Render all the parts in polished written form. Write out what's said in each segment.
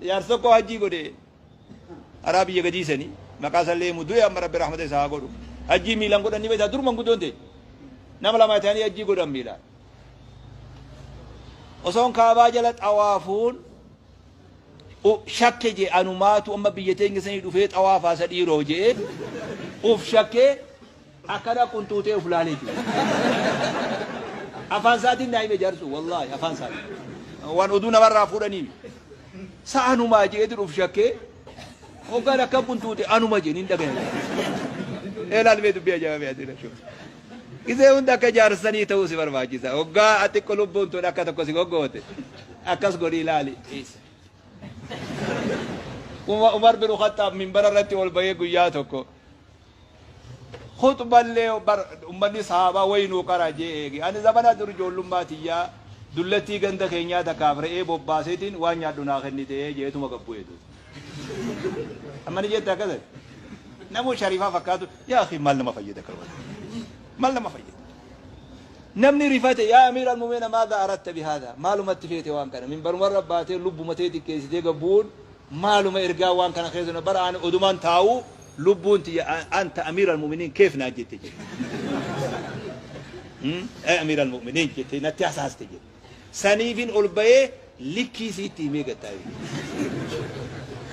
Jaarsi tokko hajjii godhe araa biyya gadii sanii maqaa isallee himu du'e amma rabbi rahmata isaa haa godhu. Hajjii miilaan godhan ni beektaa dur manguddoon ta'e. Nama lama ta'anii hajjii godhan miilaan. Osoon kaabaa jala xawaafuun shakke jee anumaatu amma biyya teenya sanii dhufee xawaafaa isa dhiiroo jee uf shakkee akkana qunxuuxee uf laalee jira. Afaan isaatiin naa hime jaarsu wallaahi afaan isaatiin. Waan oduu namarraa fuudhanii miti. Sa anumaa jeetiin uf shakkee hoggaan akka qunxuuxe anuma jee nin dhagaya. Ee laal mee dubbii ajaa'ibaa mee ati rashoo. Gisee hunda akka jaarsanii ta'uu si barbaachisa. Hoggaa xiqqo lubbuun tun akka tokko si goggoote akkas godhii ilaali. Umar bin Khattaab minbara irratti ol bahee guyyaa tokko Khuxballee bar ummanni sahaabaa wayi nuu qara jee eege. Ani zamana dur ijoollummaa tiyyaa dullattii ganda keenyaa takkaaf re'ee bobbaaseetiin waan nyaadhu naa kennite jeetuma gad bu'e duuba. Amma ni jetta akkas ati. Namuu shariifaa fakkaatu yaa akhi maal nama fayyada akka maal nama fayyada. Namni rifate yaa amiir al-mu'miniina maadha aratta bihaadha maalumatti feete waan kana minbarumarra baatee lubbuma tee xiqqeessitee gad bu'uun Maaluma ergaa waan kana keessa bara ani odumaan taa'uu lubbuun tiyya anta amiiral mu'miniin keef naan jette jedhe. Ee amiiral mu'miniin jette natti hasaaste jedhe. Saniifin ol bahee likkii siitti himee gad taa'e.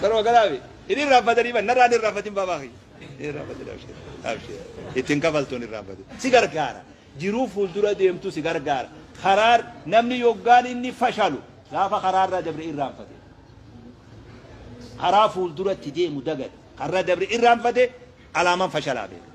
Baruma kanaafi hin irraanfatanii ban narraa hin irraanfatin baabaa kiyya. Hin irraanfatin abshir abshir ittiin kafaltuun hin irraanfatin. Si gargaara. Jiruu fuuldura deemtu si gargaara. Karaa namni yoggaan inni fashalu gaafa karaarraa dabre irraanfate. Karaa fuulduratti deemu dagate. Karra dabre irraanfate alaamaan fashalaa beeka.